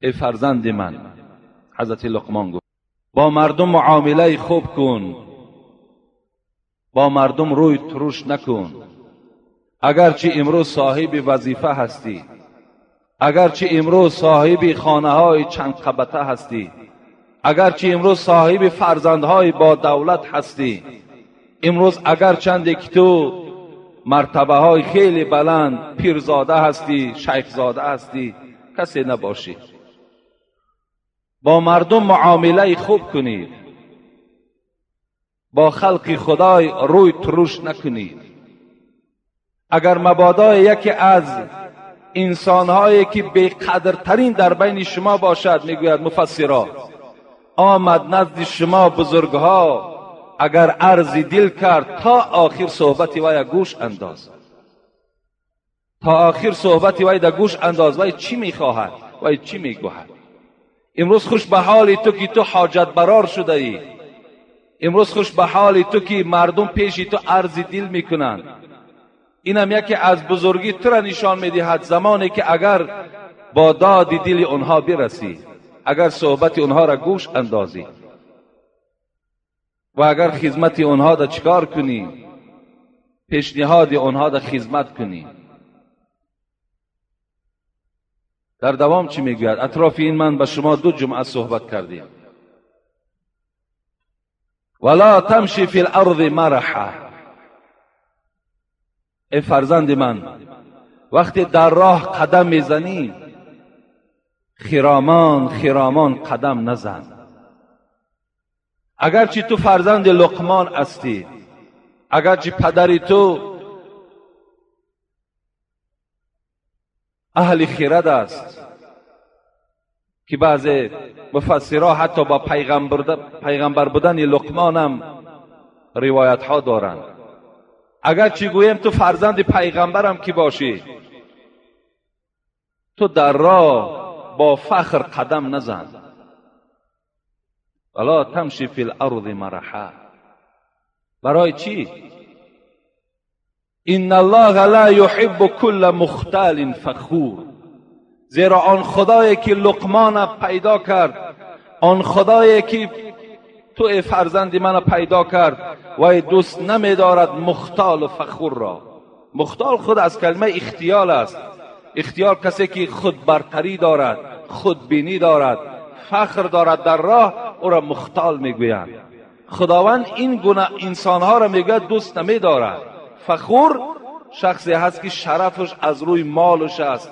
ای فرزند من، حضرت لقمان گفت با مردم معامله خوب کن، با مردم روی ترش نکن. اگرچه امروز صاحب وظیفه هستی، اگرچه امروز صاحب خانه های چند قبطه هستی، اگرچه امروز صاحب فرزندهای با دولت هستی، امروز اگرچند که تو مرتبه های خیلی بلند پیرزاده هستی، شیخزاده هستی، کسی نباشی. با مردم معامله خوب کنید، با خلق خدای روی ترش نکنید. اگر مبادا یکی از انسانهایی که بی‌قدرترین در بین شما باشد، میگوید مفسرا، آمد نزد شما بزرگها، اگر عرض دل کرد تا آخر صحبت وی گوش انداز، تا آخر صحبت وی در گوش انداز، وی چی میخواهد، وی چی میگوید. امروز خوش به حال تو که تو حاجت برار شده ای، امروز خوش به حال تو که مردم پیش تو عرض دل میکنند. اینم یکی از بزرگی تو را نشان میدهد، زمانی که اگر با داد دل آنها برسی، اگر صحبت آنها را گوش اندازی و اگر خدمت آنها را چکار کنی، پیشنهاد آنها را خدمت کنی. در دوام چی میگوید؟ اطراف این من به شما دو جمعه صحبت کردیم. ولا تمشی فی الارض مرحا. ای فرزند من، وقتی در راه قدم میزنی خرامان خرامان قدم نزن. اگرچه تو فرزند لقمان هستی، اگرچه پدر تو اهل خرد است، که بعض مفسرها حتی با پیغمبر بودن لقمان هم روایت ها دارند. اگرچه گویم تو فرزند پیغمبرم که باشی، تو در راه با فخر قدم نزن. ولا تمشی فی الارض مرحا. برای چی؟ ان الله لا یحب کل مختال فخور. زیرا آن خدایی که لقمان پیدا کرد، آن خدایی که تو ای فرزند من پیدا کرد، وی دوست نمیدارد مختال و فخور را. مختال خود از کلمه اختیال است. اختیار کسی که خود برتری دارد، خودبینی دارد، فخر دارد در راه، او را مختال میگویند. خداوند این گونه انسانها را میگوید دوست نمیدارد. فخور شخصی هست که شرفش از روی مالش است،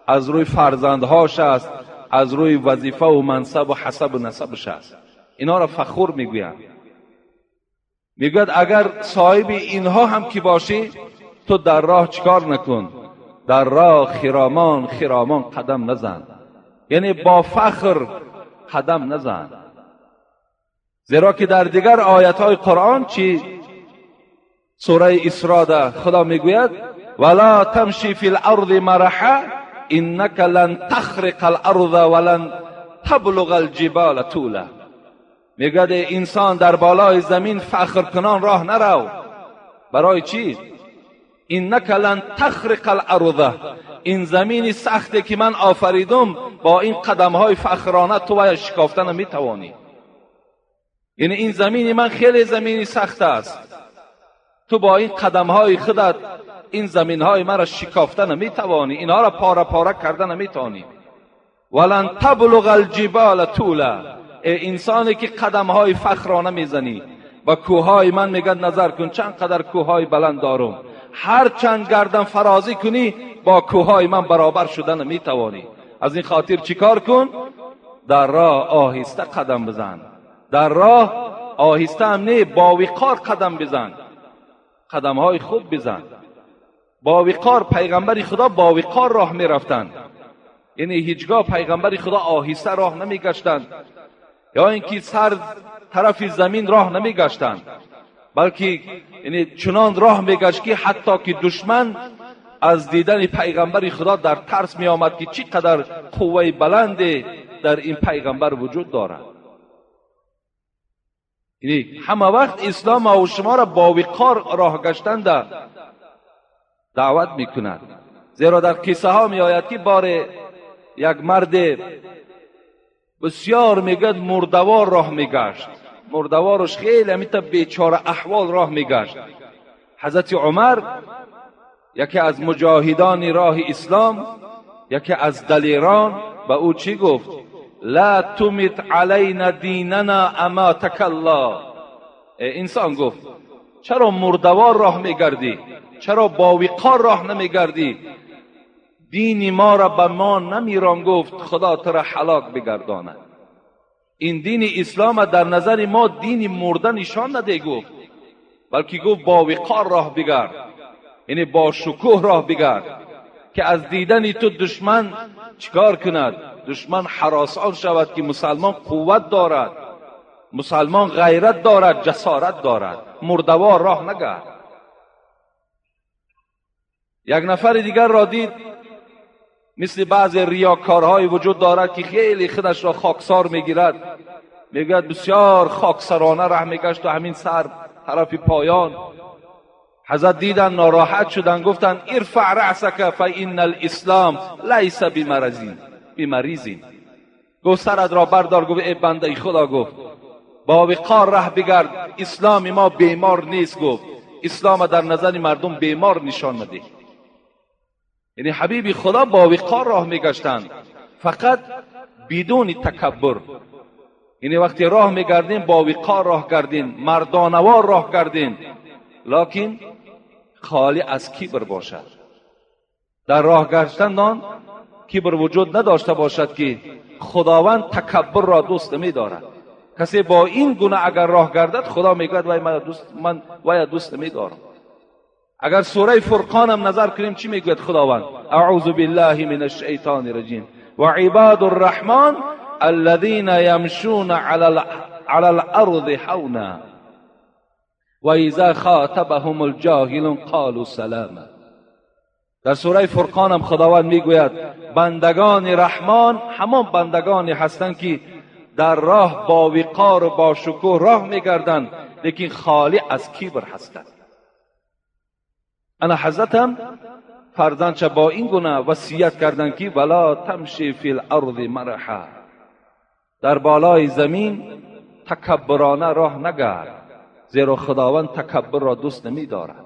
از روی فرزندهاش است، از روی وظیفه و منصب و حسب و نسبش است. اینها را فخور میگویند. میگوید اگر صاحب اینها هم که باشی، تو در راه چیکار نکن؟ در راه خرامان خرامان قدم نزن، یعنی با فخر قدم نزن. زیرا که در دیگر آیت های قرآن چی؟ سوره اسراء ده خدا میگوید ولا تمشی فی الارض مرحا انک لن تخرق الارض ولن تبلغ الجبال طولا. میگوید انسان در بالای زمین فخر کنان راه نرو. برای چی؟ انک لن تخرق الارض. این زمین سختی که من آفریدم، با این قدم های فخرانه تو باید شکافتن نمیتوانی. یعنی این زمین من خیلی زمینی سخت است، تو با این قدم های خودت این زمین های مرا شکافته نمیتوانی، اینها را پاره پاره کرده نمیتوانی. ولن تبلغ الجبال طولا. ای انسانی که قدم های فخرانه میزنی، با کوههای من میگن نظر کن چند قدر کوههای بلند دارم، هر چند گردن فرازی کنی با کوههای من برابر شدن نمیتوانی. از این خاطر چیکار کن؟ در راه آهسته قدم بزن. در راه آهسته هم نه، با وقار قدم بزن، قدم های خوب بزن، با وقار. پیغمبر خدا با وقار راه میرفتند، یعنی هیچگاه پیغمبر خدا آهسته راه نمیگشتند یا اینکه سر طرف زمین راه نمیگشتند، بلکه یعنی چنان راه میگشت که حتی که دشمن از دیدن پیغمبر خدا در ترس می آمد که چی قدر قوه بلندی در این پیغمبر وجود دارد. یعنی همه وقت اسلام و شما را با وقار راه گشتن دعوت میکند. زیرا در قصه ها می آید که بار یک مرد بسیار میگد مردوار راه میگشت، مردوارش خیلی همیتا بیچاره احوال راه میگشت. حضرت عمر یکی از مجاهدان راه اسلام، یکی از دلیران، به او چی گفت؟ لا تمت علینا دیننا اماتک الله. انسان گفت چرا مردوار راه میگردی؟ چرا با وقار راه نمیگردی؟ دین ما را به ما نمیران. گفت خدا تو را هلاک بگرداند. این دین اسلام در نظر ما دین مرده نشان نده گفت، بلکه گفت با وقار راه بگرد، یعنی با شکوه راه بگرد که از دیدن تو دشمن چیکار کند؟ دشمن هراسان شود که مسلمان قوت دارد، مسلمان غیرت دارد، جسارت دارد، مردوار راه نگرد. یک نفر دیگر را دید، مثل بعض ریاکارهای وجود دارد که خیلی خودش را خاکسار میگیرد، میگوید بسیار خاکسرانه راه میگشت و همین سر طرف پایان. حضرت دیدن ناراحت شدن، گفتن ارفع رأسک فإن الاسلام لیس بمریض. گفت سرت را بردار. گفت ای بنده خدا، گفت با وقار ره بگرد، اسلام ما بیمار نیست. گفت اسلام در نظر مردم بیمار نشان مده. یعنی حبیب خدا با وقار راه میگشتند، فقط بدون تکبر. یعنی وقتی راه میگردیم با وقار راه گردیم، مردانوار راه گردیم، لکن خالی از کبر باشد. در راه گشتن آن کبر وجود نداشته باشد که خداوند تکبر را دوست نمیدارد. کسی با این گونه اگر راه گردد، خدا میگوید وای من وای دوست نمیدارم. اگر سوره فرقان هم نظر کنیم چی میگوید خداوند؟ اعوذ بالله من الشیطان الرجیم و عباد الرحمن الذين يمشون على الارض هونا و اذا خاطبهم الجاهلون قالوا سلاما. در سوره فرقان هم خداوند میگوید بندگان رحمان همان بندگانی هستند که در راه با وقار و با شکوه راه میگردند، لیکن خالی از کبر هستند. انا حضرتم فرزندش با این گونه وصیت کردند که ولا تمشی فی الارض مرحا، در بالای زمین تکبرانه راه نگرد، زیرا خداوند تکبر را دوست نمیدارد.